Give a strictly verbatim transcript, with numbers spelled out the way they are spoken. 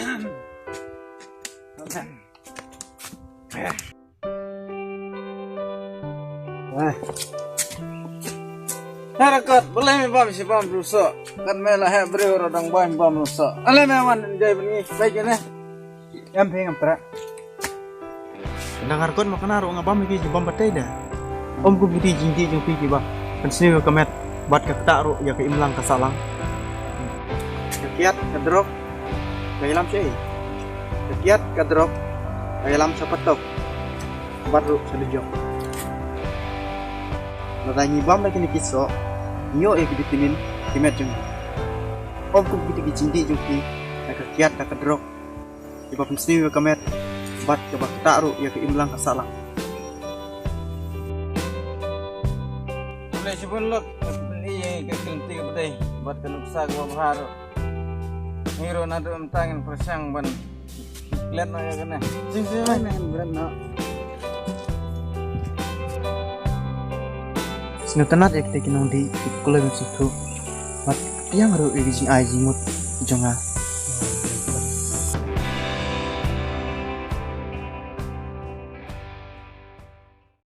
Hei. Hei Rakot, balei me bam shi bam ruh soh? Kat me la heh briew ruh dang bam bam ruh soh. Ale me wan enjoy bad ngi, bai kine. Em phi ngam tra. Nang Rakot ma kane ruh nga bam ki jingim bam batai da. Ym kum kiti jingdih jong phi kiba pynsniew ïa ka met bad ka ktah ruh ïa ka imlang ka sahlang. Ka kiad ka drok ka ïalam sha ei? Ka kiad ka drok ka ïalam sha patok bad ruh sha dujok. Lada ngi bam da kine ki soh, ngi ïoh ïa ki vitamin ki met jong ngi. Ym kum kiti ki jingdih jong phi, da ka kiad da ka drok, kiba pynsniew ïa ka met bad kaba ktah ruh ïa ka imlang ka sahlang. Khublei shibun Lut, ïa ka kynti kaba dei bad ka nuksa kaba bha ruh. Ngi ruh naduh mynta ngin pyrshang ban klet noh ïa kane. Jing jing ai ngan klet noh. Sngewtynnat ïa kita ki nongdih ki kloi ban sngewthuh bad pdiang ruh ïa ki jingai jingmut jong nga.